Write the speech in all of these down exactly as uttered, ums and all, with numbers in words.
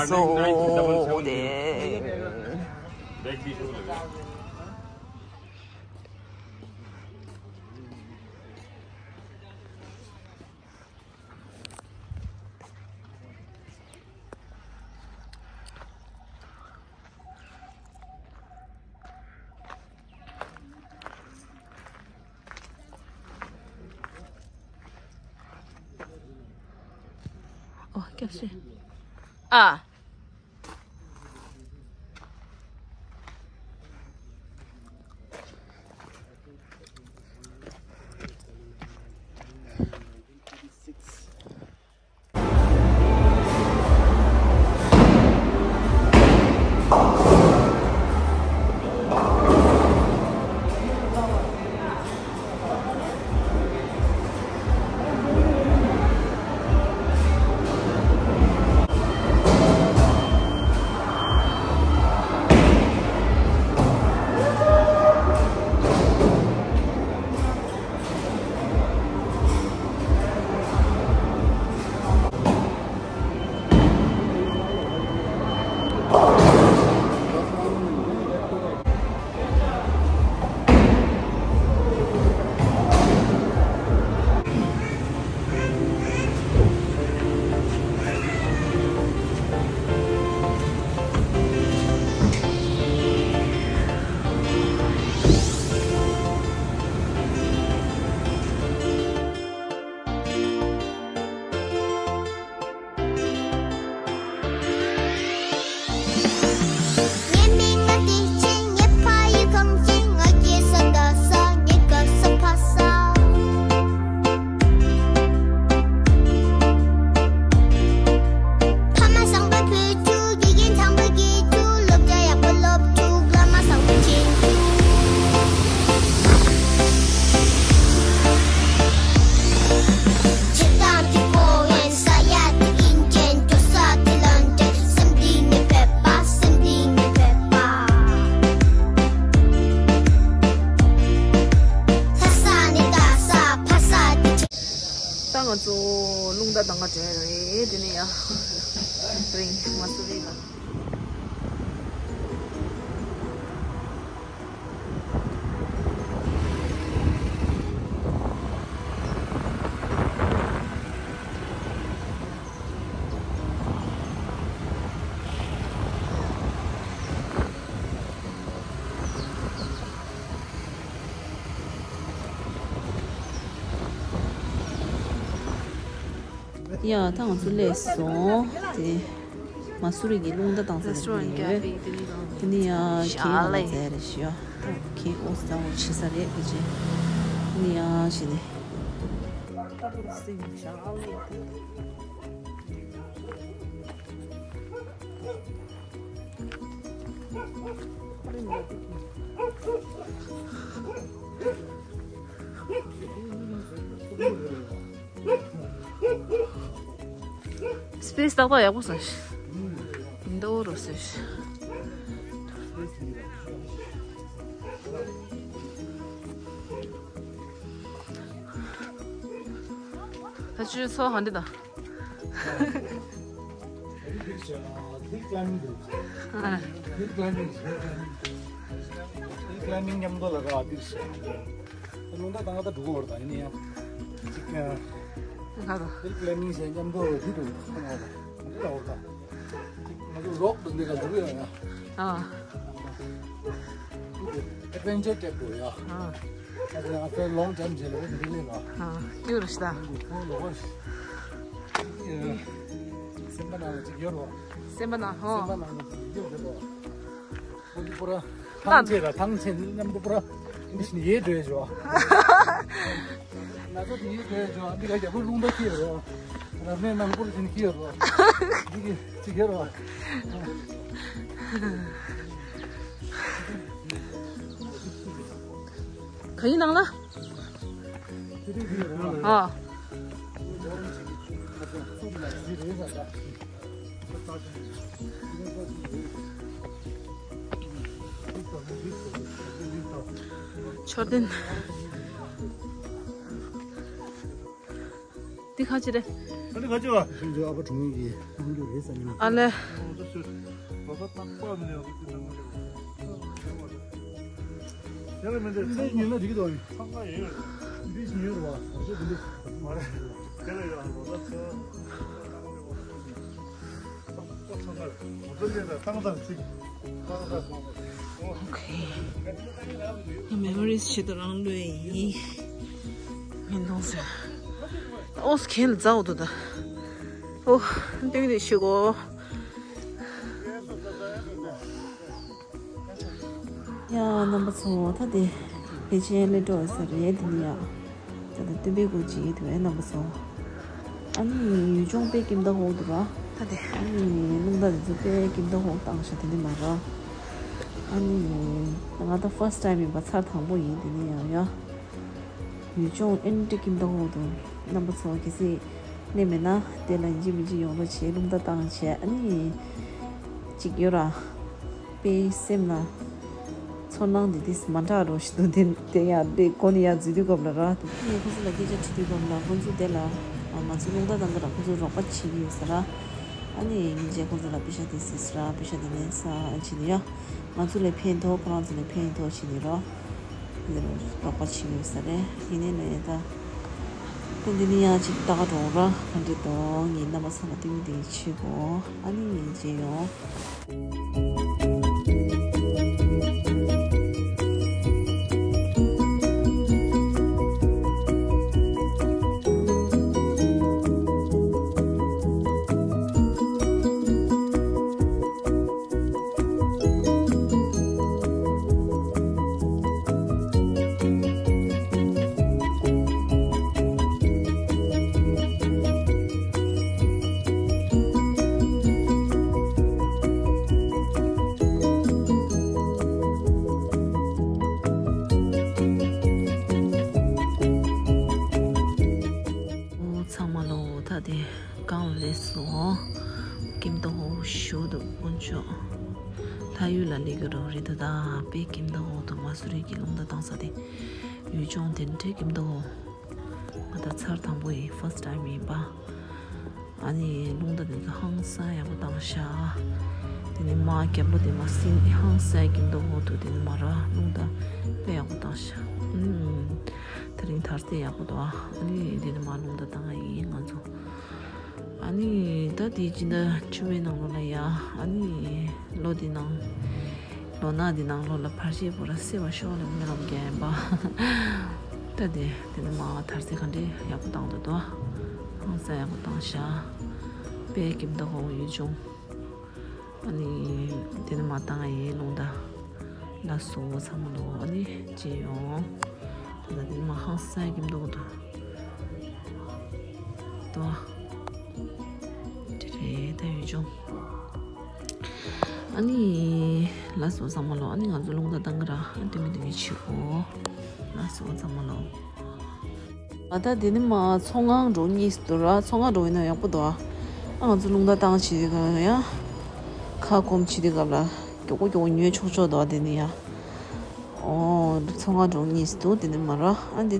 So damn. ཨོ། སྐྱབས་ཤིག་ཨ། ད་ང་ཚོ་རླུང་རྟ་གདང་ག་འགྲོ་ཡ་རེད། དེ་ནས་ཡ་རིང་མ་སུ་རི་ལ། ཡ། ད་ང་ཚོ་སླེབས་སོང་། དེ་མ་སུ་རི་གི་རླུང་རྟ་གདང་ས་དེ་ཡོད། དེ་ནི་ཡ་ཁྱེད་ཡོད་ལ་མཛད་རེད་ཞུ་ཡ། ད་ཁྱེད་ཨོ་ཙི་ཙ་བོ་ཆེ་ས་རེད་ཁྱེད་ཀྱི། དེ་ནི་ཡ་ཞེས་ནས། སི་པེ་སི་ཏག་ཏག་ཡག་པོ་ཟ་ཤི། འདོ་རོ་ཟ་ཤི། ད་ཆུ་ཚོད་ཧ་འདི་དང་། ཨ། ཀི་ལའི་མིང་མཉམ་དུ་ལ་ར་འདིར་ཤ། རླུང་རྟ་གདང་ད་འགྲོ་གི་ཡོད་རེད་ད། ཡིན་ན་ཡང་ཅིག་ཀི་ལའི་མིང་ཞེས་མཉམ་དུ་འདི་འགྲོ་གི་ཡོད་རེད་ད། ང་ཚོ་རོགས་འདི་འདི་ག་འགྲོ་གི་ཡོད་ཡ། ཨ། ཨེ་ཌི་ཝེན་ཅར་སྟེགས་དགོས་ཡ། ཨ། ང་ཚོ་ཡང་ཨ་ཕེ་ལོང་ཊརམ་བྱས་ལ་འདི་ལས་ལ། ཨ། སྐྱུར་རེད་ཤི་ད། ཁོང་ལོག་པ་ཤི། སེམས་པ་ནང་ལ་ཅིག་ཡོད་རོ། སེམས་པ་ནང་ཧོ། སེམས་པ་ནང་ལ་ཅིག་ཡོད་རེད་རོ། ཁོང་ཚོ་པུ་ར་ཐང་ཆད་ལ་ཐང་ཆད་མཉམ་དུ་པུ་ར་འདི་ཤི་ནི་ཡེ་འགྲོ་ཡ་ཞོ། ང་ཚོ་དེ་ཡེ་འགྲོ་ཡ་ཞོ། འདི་ག་རྒྱ་བོད་རླུང་རྟ་ཁྱེར་རོ། རབ་གནས་ནང་པུ་ར་ཅིག་ཁྱེར་རོ། འདི་གི་ཅིག་ཡོད་རོ། ག་ཡིན་ནང་ལ། ཨ། མཆོད་རྟེན། འདི་ག་ཅི་རེད། ཨ་ནི་ག་ཅི་བ། ཁྱོད་ཚོའི་ཨ་ཕ་གྲོངས་ཡིན་གྱི་གཏོང་རྒྱུ་རེད་ས་ཡིན། ཨ་ལེ། ལོ་ས་ཆུ། ལོ་ས་ཏག་ཏག་མིན་ནས་ཡོང་ས་ཆུ་ནང་མ་རེད། ཡ་ལ་མི་འདྲ་ཚེ་ཉིན་ལ་རིག་དོ་ཡིན། ཚང་མ་ཡིན་ཡོད་རེད། འདི་ཉིན་རུ་བ་ས་ཆུ་འདི་འདི། མ་རེད། དེ་ལ་ཡོད་ལོ་ས་ཚོ། Okay. Memories ཆེད་དུ་རང་ལུས་ཡིན། མི་འདུག་ཟེར། ཨོ་སི་ཁེལ་ཛའོ་དུ་ད། ཨོ། ཏིང་ཏིང་ཤི་གོ། ཡ། རྣམ་པ་ཚོ། ད་དེ་ཕལ་ཆེར་སླེབས་འགྲོ་ས་རེད་དེ་ནི་ཡ། ད་ལྟ་སྟོན་པའི་སྐོར་ཅིག་ཡོད་དེ་བས་རྣམ་པ་ཚོ། ཨ་ནི་ཡུལ་ལྗོངས་དཔེ་ཀིམ་ད་ཧོ་འདུག་ར། ད་དེ་ཨ་ནི་རླུང་རྟ་དེ་ཚོ་དཔེ་ཀིམ་ད་ཧོ་བཏང་ཤག་དེ་ནི་མ་ར། ཨ་ནི་ང་ད་first time ཡིན་པ་ཚར་དང་པོ་ཡིན་དེ་ནི་ཡང་ཡ། ཡུལ་ལྗོངས་ཨེ་འདྲ་ཀིམ་ད་ཧོ་འདུག་རྣམ་པ་ཚོ་གལ་སྲིད་གནས་མེད་ན་དེ་ལ་ཡིན་གཅིག་མིན་གཅིག་ཡོང་རོགས་བྱེད། རླུང་རྟ་བཏང་བྱས་ཨ་ནི་ཅིག་ཡོད་ར། དཔེ་སེམས་ལ་ཚོར་སྣང་འདི་ཏིས་མ་འདྲ་རོ་ཞིག་འདུག་དེ་དེ་ཡང་དེ་གོ་ནས་ཡར་འཛུལ་དུས་སྐབས་ལ་ར། དེ་ནས་ཁོ་ཚོ་ལ་སྐད་ཆ་དྲིས་དུས་སྐབས་ལ་ཁོ་ཚོ་དེ་ལ་ང་ཚོ་རླུང་རྟ་བཏང་གི་ར། ཁོ་ཚོ་རོགས་པ་བྱེད་ཀྱི་ཡོད་ས་ར། ཨ་ནི་ཉིན་རྗེས་ཁོ་ཚོ་ལ་པེ་ཤ་དེ་སིས་ར། པེ་ཤ་དེ་ནས་ས་ཨ་ཕྱིན་ནས་ཡ། ང་ཚོ་ལ་ཕན་ཐོགས་ཁོ་རང་ཚོ་ལ་ཕན་ཐོགས་བྱེད་ནས་ར། དེ་ལ་རོགས་པ་བྱེད་ཀྱི་ཡོད་ས་རེད། ཡིན་ནའི་ལས་ད། ད་འདི་ནི་ཡང་ཅིག་ལྟ་ག་འགྲོ་ར། ག་འདྲ་འདུག་ངས་རྣམ་པ་ཚོ་ལ་ཏིང་ཏིང་བྱེད་གོ། ཨ་ནི་ཉིན་རྗེས་ཡོང་། ཚང་མ་ལོ། ད་དེ་གང་ལ་སླེབས་སོང་། ཀིམ་ད་ཧོ་ཞུ་འདུག་དཀོན་མཆོག་ད་ཡུལ་ལ་སླེབས་ཀྱི་རོ་རེད་དོ། ད་དཔེ་ཀིམ་ད་ཧོ་དུ་མ་སུ་རི་གི་རླུང་རྟ་བཏང་ས་དེ། ཡུལ་ལྗོངས་དེ་འདྲའི་ཀིམ་ད་ཧོ། ང་ད་ཚར་དང་པོ་ཡིན། first time ཡིན་པ། ཨ་ནི་རླུང་རྟ་དེ་ཚོ་ཧང་སང་ཡག་པོ་བཏང་ཤག་དེ་ནི་མ་རྒྱབ་ལོགས་དེ་མ་སྲིན་ཧང་སང་ཀིམ་ད་ཧོ་དུ་དེ་ནི་མ་ར་རླུང་རྟ་དཔེ་ཡག་པོ་བཏང་ཤག་ཨུམ། དེ་རིང་དར་ཚད་ཡག་པོ་འདུག་ཨ་ནི་དེ་ནི་མ་རླུང་རྟ་བཏང་ཡིན་ང་ཚོ། ཨ་ནི་ད་དེ་སྦྱིན་བདག་ཆུ་བའི་ནང་ལོགས་ལ་ཡ། ཨ་ནི་ལོ་འདི་ནང་ལོ་ན་འདི་ནང་ལོགས་ལ་ཕར་ཕྱིན་པོ་ར་སེ་བ་ཤོག་ལ་མི་ལམ་རྒྱག་ཡིན་པ། ད་དེ་དེ་ནི་མ་དར་ཚད་ག་འདྲའི་ཡག་པོ་བཏང་འདུག་དོ། ཧང་སང་ཡག་པོ་བཏང་ཤག་དཔེ་ཀིམ་ད་ཧོ་ཡུལ་ལྗོངས། ཨ་ནི་དེ་ནི་མ་བཏང་ཡིན་རླུང་རྟ། ལགས་སོ་ཚང་མ་ལོ། ཨ་ནི་མཇལ་ཡོང་། ད་ལྟ་དེ་ནི་མ་ཧང་སང་ཀིམ་ད་ཧོ་དུ། དོ། དེ་རེད་ད་ཡུལ་ལྗོངས། ཨ་ནི་ལགས་སོ་ཚང་མ་ལོ། ཨ་ནི་ང་ཚོ་རླུང་རྟ་བཏང་གི་ར། ཨ་ནི་དེ་མི་དེ་མི་བྱེད་གོ། ལགས་སོ་ཚང་མ་ལོ། ཨ་ད་དེ་ནི་མ་མཚོ་སྔོན་འགྲོ་གཉིས་སུ་ར། མཚོ་སྔོན་འགྲོ་ཡིན་ན་ཡག་པོ་འདུག་ཨ་ང་ཚོ་རླུང་རྟ་བཏང་བྱེད་དུས་སྐབས་ཡ། ཁ་སྐོམ་བྱེད་དུས་སྐབས་ལ་མགྱོགས་པོ་མགྱོགས་པོ་ཉོ་ཆོག་ཆོག་འདུག་དེ་ནི་ཡ། ཨོ། མཚོ་སྔོན་འགྲོ་གཉིས་སུ་འདུག་དེ་ནི་མ་ར། ཨ་འདི།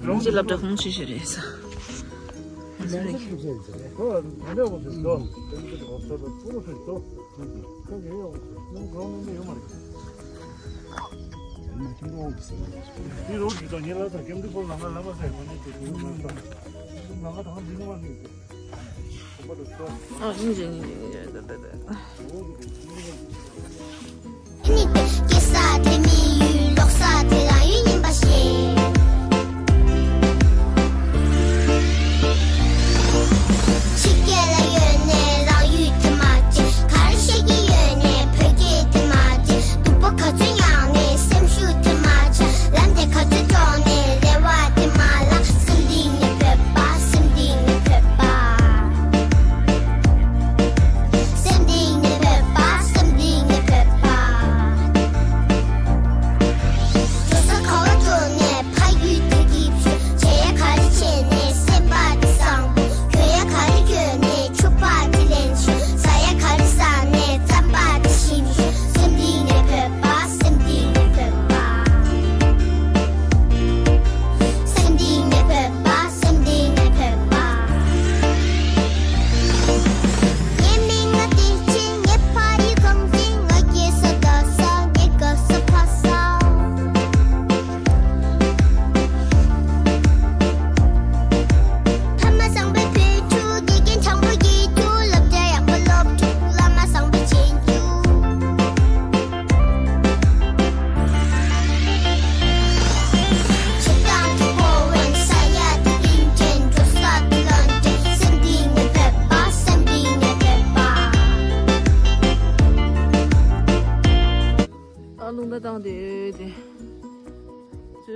ལོངས་སྤྱོད་སློབ་གྲྭ་ཁོང་ཆེ་ཤོས་རེད་ས། ཨ་ཡིན་ཅིང་ཡིན་ཅིང་ཡིན་ཅིང་། ཀེ་ས་དེ་མི་ཡུལ། ལོག་ས་དེ་རང་ཡུལ་ཡིན་པ་ཤེས། ཕྱི་རྒྱལ་ལ་ཡོད་ནས་རང་ཡུལ་དེ་མ་བརྗེད། ག་རེ་བཤད་ཀྱི་ཡོད་ནས་བོད་སྐད་དེ་མ་བརྗེད། སྡུག་པོ་ག་ཚོད་མྱངས་ནས་སེམས་ཤུགས་དེ་མ་ཆག་ལམ་དེ་ག་ཚོད་འགྲོ་ནས་རེ་བ་དེ་མ་བརླག་སེམས་གཏིང་ནས་བོད་པ། སེམས་གཏིང་ནས་བོད་པ།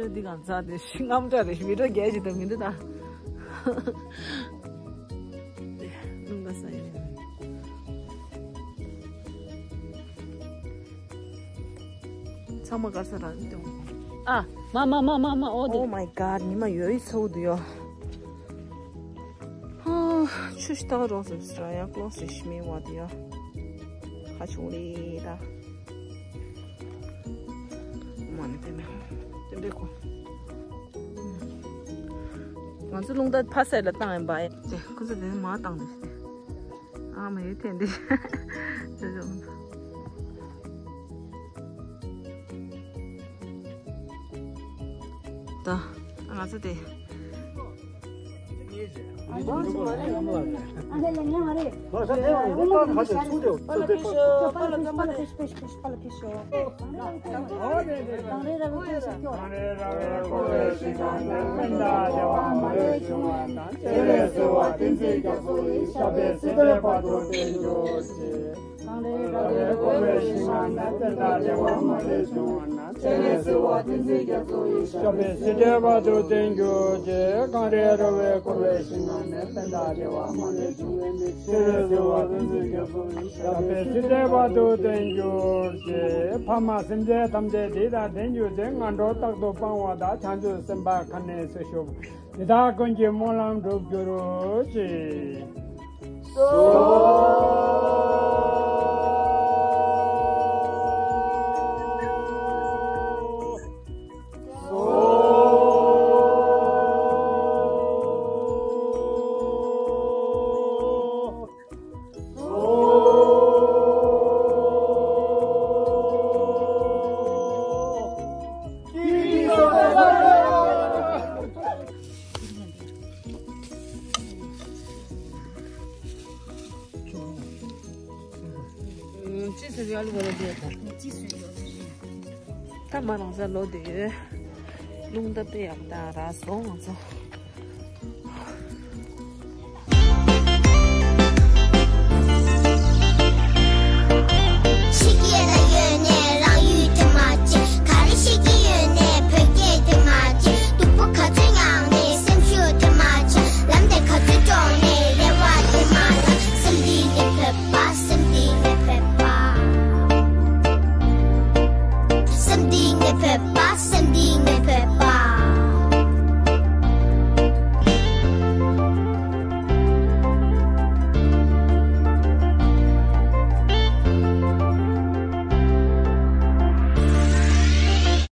འདི་གང་ཚ་དེ་ཤི་རྔམ་དྲག་རེད། མི་འགྲོ་རྒྱལ་ཞིག་དང་མི་འདུག་ད། རླུང་ལ་ས་ཡིན། ཚང་མ་དཀར་ས་རང་འདུག་ཨ། མ་མ་མ་མ་མ། ཨོ་དེ། Oh my god, ཉི་མ་ཡོད་ཚོགས་འདུག་ཡོ། ཧ། ཆུ་ཞིག་ལྟ་རོགས་སུ་ཟེར་ཡ། ཀློག་སེ་ཤི་མི་བ་དེ་ཡ། ཁ་ཆུང་རེད་ད། མ་ནི་དེ་མེད། དེ་འདྲས་གོ། ང་ཚོ་རླུང་རྟ་ཕ་སེ་ལ་བཏང་ཡིན་པ། དེ་ཁོ་ཚོ་དེ་ནས་མ་བཏང་དེ། ཨ་མ་ཡོད་དེ་འདི། ཅོ་ཅོ། ད་ང་ཚོ་དེ། སྐྱོབ་པའི་སྲིད་མཐའི་བར་དུ་བརྟན་གྱུར་ཅིག་གངས་རིའི་ར་བས་བསྐོར་བའི་ཞིང་ཁམས་ནས། པད་ཟླ་རེ་བའི་འཁོར་བའི་ཞིང་ཁམས་ནས། པད་ཟླ་རེ་བ་མ་ལས་བྱུང་བའི་མི། སྤྱན་རས་གཟིགས་དབང་བསྟན་འཛིན་རྒྱ་མཚོ་ཡི། སྐྱོབ་པའི་སྲིད་མཐའི་བར་དུ་བརྟན་གྱུར་ཅིག་ཕ་མ་སེམས་ཅན་ཐམས་ཅད་བདེ་དང་ལྡན་གྱུར་ཅིག་ངན་འགྲོ་རྟག་ཏུ་སྤང་བ་དང་། བྱང་ཆུབ་སེམས་དཔའ་མཁའ་ནས་ཚེ་ཤུགས། དེ་དག་ཀུན་གྱི་སྨོན་ལམ་འགྲུབ་གྱུར་ཅིག་ད་མ་རང་ས་ལོ་དེ་ཡོད། རླུང་རྟ་དཔེ་ཡག་ད་ར་སོང་ང་ཚོ།